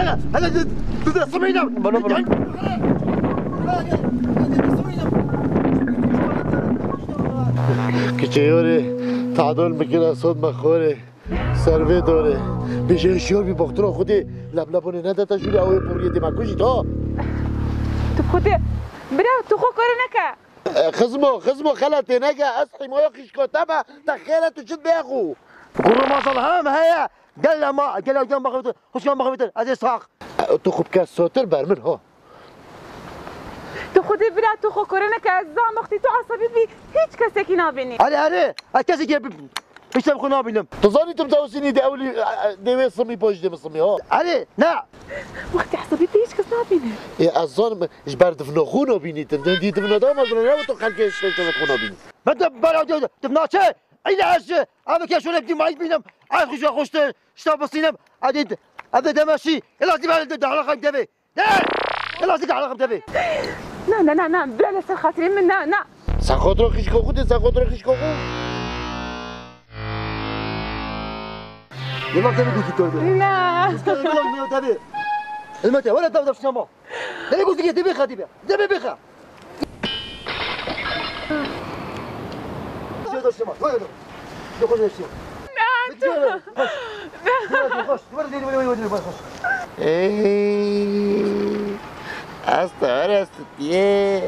Hele, hele, tu, tu, tu, sımayla. Bana, bana. Kiçê yorê, tadol mikine sod me xorê. Ser vê dorê. Bêje şiyor bî boxtiro xwedê leblebonê nedete jûrê ew ê poriyê dê me kujî to. Tu xwedê bira tu xwe kore neke. E, xizmo, xizmo xeletê neke, ez hîmoya xîşko te me, te xêre tu çit bêxû. Guru masal hem heye. Gel ama, gel gel bak. Hoş geldin bak. Ez ê sağ. E, tu xwe bike sotir ber min ho. Tu xwedê bira tu xwe kore neke, ez zan wextî tu esebî bî, hiç kesekî nabînî. Erê, erê, ez kesekî hiç te bi xwe nabînim. Tu zanî tu bi dewsînî de ewlî, e, e, dê wê simî poj dê min simî ha. Erê, ne. Wextî esebî bî hiç kes nabîne. Ê, ez zanim ji ber divno xwe nabînî tu. Dê divno da mezra ne tu xelkê şeşe xwe nabînî. Ben de bera de divna çe? Île ez, e, ev ke şûre bî mayî bînim. Ay xwe xweştir, şta bisînim. Edî, ev de demeşî. Ela zî ben de dahla xak devê. Ne! Ela zî dahla xak devê. Na, na, na, na, bira li ser xatirê min, na, na. Sen xotira xişko xwe de, sen xotira xişko xwe. Yıllar demek ki gördü. Ne? Biz gördük, gördük, tabii. Elbette, öyle tabii, tabii, tamam. Demek ki devê xwe dîbe. Devê bêxe. Şöyle taşıma. Böyle dur. Yok, öyle şey. Bitti. Koş. Koş. Ey, ez te her ez tu diye.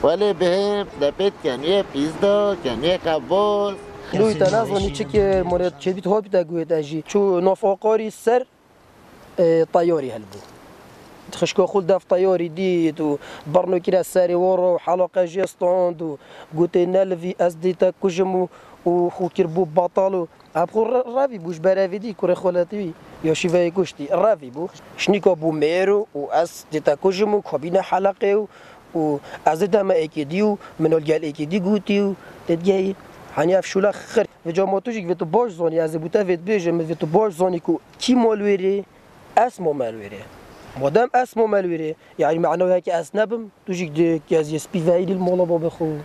Wele bihim, lepet keniye pîzdo, keniye kabos. Lûy te nazanî çi kir, morê çêbît hopî te guhê te jî. Çû nav aqarî ser. E, teyarî helbû. Xişka xwe li dev teyarî dît û berno kire serê waro û helaqe jê stand û gotê, "Nelivî, ez dê te kujim" û, û xwe kir bû betal û ev xwe re-, revî bû ji ber evê dî kurê xweletî wî ya şîveyê kuştî revî bû. Şnîka bû mêro û ez dê te kujim û kabîne heleqê û, û ez dê te me êkê dî û min ol gel êkê dî gotî û tê digehî. Hanî ev şûla xir. Vêca ma tu jî vê tu baş zanî, ez ê bû te vê dibêjim, vê tu baş zanî ku Kî mal wêrê? Ez mame li wêrê. Madem ez mame li wêrê, yanî mena wê ke ez nebim, tu jî dê ke ez yê spî veyî li mala babê xwe.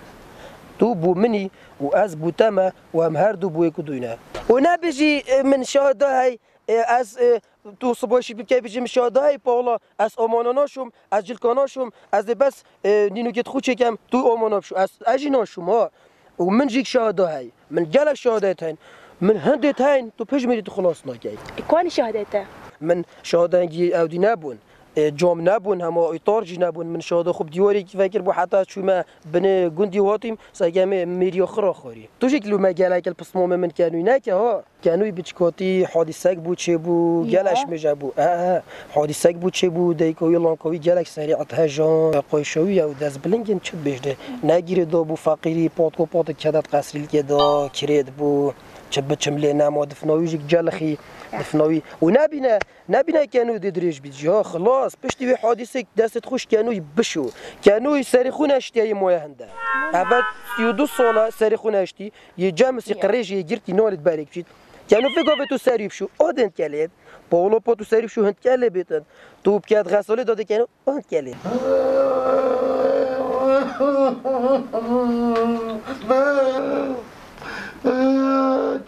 Tu bû min î û ez bû te me û em her du bû yek û dû ne. Û nebêjî, e, min şahda hey, e, ez, e, tu siboşî bike bêjî min şahda hey, pawla, ez amana naşom, ez cilka naşom, ez ê bes, e, nînûkê xwe çêkem, tu amana bişo, ez, ez jî naşom, ha. Û min jî şahada hey. Min gelek şahadeyt heyn. Min hindêt heyn, tu pişt mirî tu xilas nakey. Kwanî şahadeyt e? Min şahadengî ew dî nebûn. E, cam nebûn, hema îtar jî nebûn. Min şahada xwe bi dîwarê vekir bû, heta çûme binê gundî hatîm, seke me mêriya xira xwarî. Tu jî ki lûme gelek li pismamê min kenûy neke ha. Kenûy biçikatî hadîsek bû çêbû, ya, gelek mêje bû. He, he. Hadîsek bû çêbû, dayika wî lanka wî gelek serî et hejan. Qoyşa wî ew dest bilingên çi dibêjde. Negîrê da bû feqîrî, patko patik kedet qesrîlkê da, kirêt bû. Çi biçim lê nema, difna wî jî gelixî, difna wî. Û nebîne, nebîne kenû dê dirêj bît jî. Ha, xilas, piştî wê hadîsek destê xwe ji kenûyî bişo. Kenûyî serê xwe neştiye yê moye hinde. Eve sî û du sala serê xwe neştî. Yê cem sî qirêj yê girtî nalê berê biçît. Keno fika ve tu serî bişû, o dên kelê. Pawlo po tu serî bişû, hind kelê bêtin. Tu bi ket xesalê dadê keno, o hind kelê.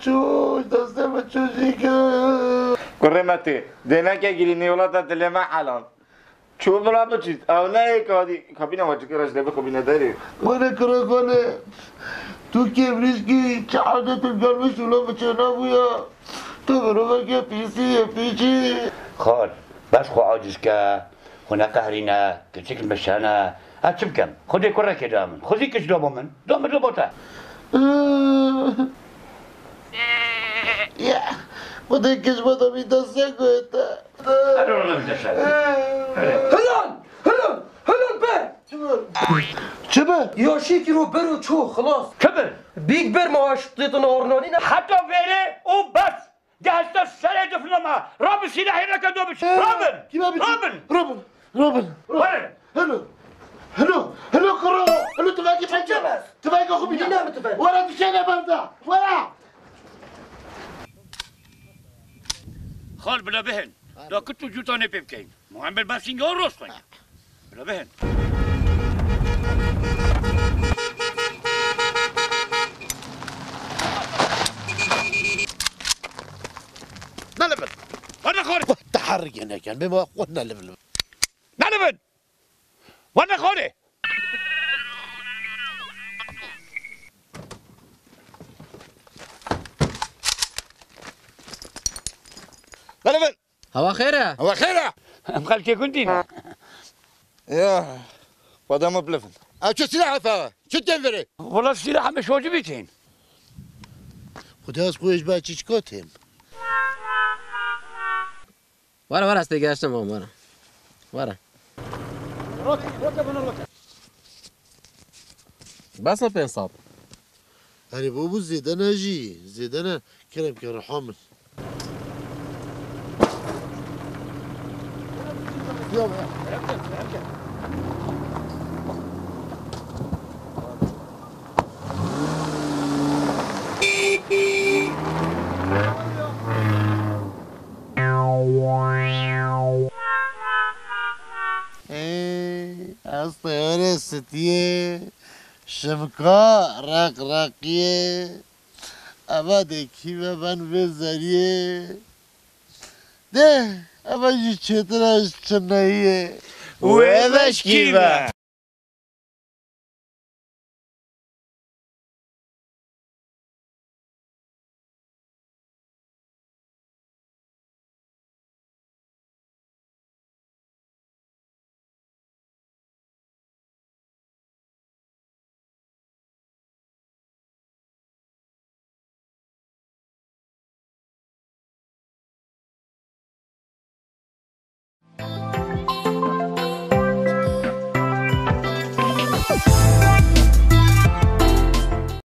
Çû, destê min çû jî kir. Kurê me tê, dêneke girî nê welata dilê me elan. Çû bila biçît. Ew ne ê kadî. Kabîna we çi kira ji dê bixwe bîne derê. Were kira xwe ne. Tu kêmrîşkî çi adetin gelmiş û la biçe nabûya. Tu miroveke pîsî ye, pîçî. Xal, bes xwe aciz ke. Xwe neqehrîne. Kiçik mişene. Ez çi bikim? Xwedê kurekê da min. Xwezî kiç da bo min. Da min da bo te. Ya, xwedê kiç bo da min da se gote. Hadi oğlum, bir de sen. Hilal! Hilal! Hilal be! Çi be? Çi be? Yaşî kiro bero ço, xilas. Çi be? Bîk ber ma aş têtin ornanî ne. Heta vêrê û bes. Gehişte serê difna me. Rabin silahê neke do biçin. Ee, Rabin! Kime biçin? Rabin! Rabin! Rabin! Were! Hilo! Hilo! Hilo kuro! Hilo tüfekî pek. Çemez! Tüfekî xwe bîne. Nîne mi tüfek? Were dişene berda. Were! Xal bila bihin. Da kut û cûtanê pê bikeyin. Muhammed Basînga rast xwe. Bila bihin. Nelibin. Hadi xor. Teherrike neken. Bê ma xwe nelibin. Nelibin. Werne xorê! Nelibin! Hewa xêr e? Hewa xêr e! Em xelkê gundî ne. Ya, xweda me bilivin. Ew çi silah e fewe? Çi tên verê? Wala silah heme şocibî tên. Xweda ez xwe ji ber çiçka têm. Were, were, ez têgihiştim, mam, were. Were. Bes ne pênc sed? Erê, bo bû zêde ne jî, zêde ne. Kerem ke, riha min. Ya be. Ê, ez teyarê stiyê, şimka reqreqiyê, Eva dê kî ve ben vê zeriyê. De, eva jî çêtir e ji çineyiyê. Wê veş kî ve?